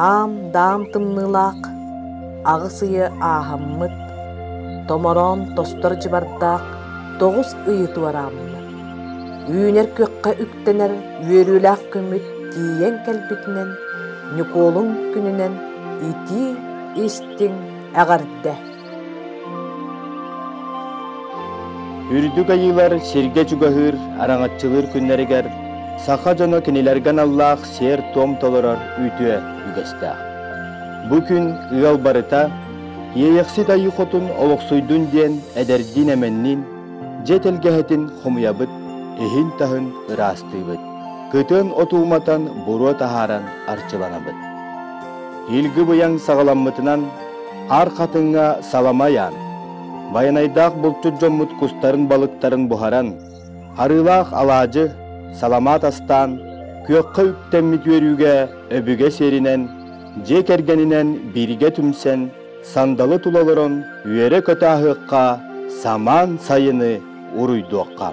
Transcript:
Аам-даам тымныылаах, аҕыс ыйы ааһаммыт, томороон тостор дьыбардаах тоҕус ыйы туорааммыт, үүнэр күөххэ үктэнэр үөрүүлээх күммүт тиийэн кэлбитинэн, Ньукуолун күнүнэн итии истиҥ эҕэрдэ! Үрдүк айыылар сиргэ чугаһыыр, араҥаччылыыр күннэригэр саха дьоно кинилэргэ аналлаах сиэр-туом толорор үтүө үгэстээх. Бу күн ыал барыта Иэйэхсит Айыы Хотун олохсуйдун диэн эдэрдиин-эмэнниин дьиэ тэлгэһэтин хомуйабыт, иһин-таһын ыраастыыбыт, кытыан оту уматан буруо таһааран арчыланабыт. Илгы быйаҥ саҕаламмытынан Аар хатыҥҥа салама ыйаан, байанайдаах булчут дьоммут кустарын-балыктарын буһаран, арыылаах алаадьы, саламаат астаан, күөххэ үктэммит үөрүүгэ өбүгэ сиэринэн, дьиэ кэргэнинэн бииргэ түмсэн, сандалы тула олорон үөрэ-көтө аһыахха, самаан сайыны уруйдуохха.